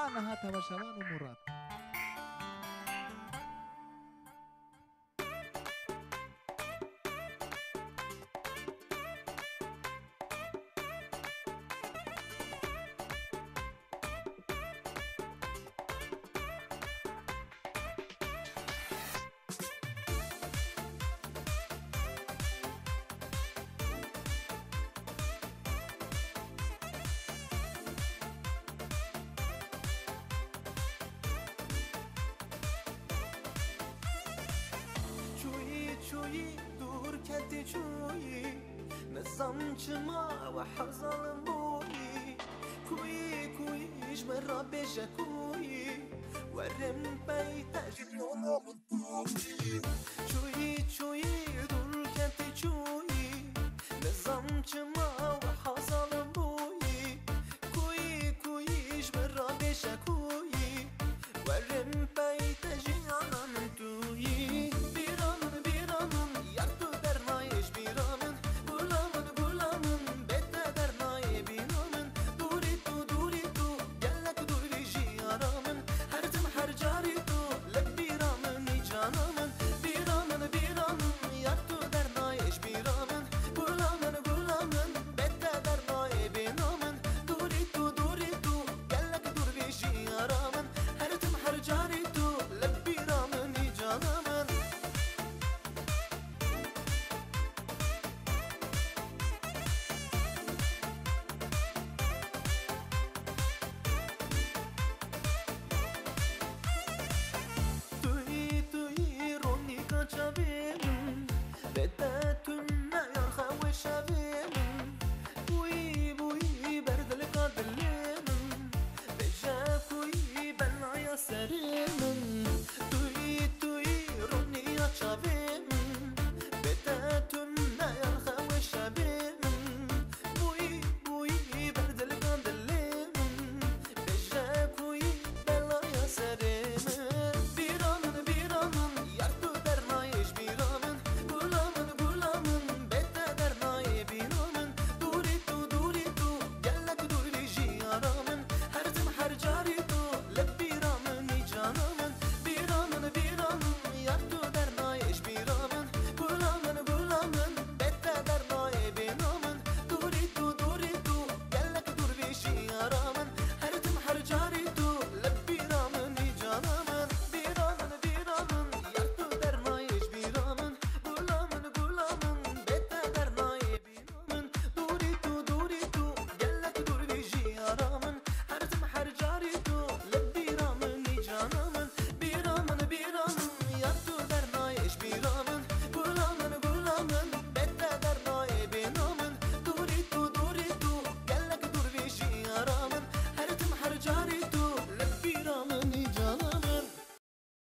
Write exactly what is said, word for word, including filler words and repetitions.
Aniha temaşevan û Murad. Çûyî, çûyî, dûr ketî çûyî. Nizam çima we hezal bûyî. Kuyî, kuyî, ji min re bêje kuyî. Werim pey te ji yola min kuyî. Çûyî, çûyî, dûr ketî çûyî. Nizam çima we hezal bûyî. Kuyî, kuyî, ji min re bêje kuyî.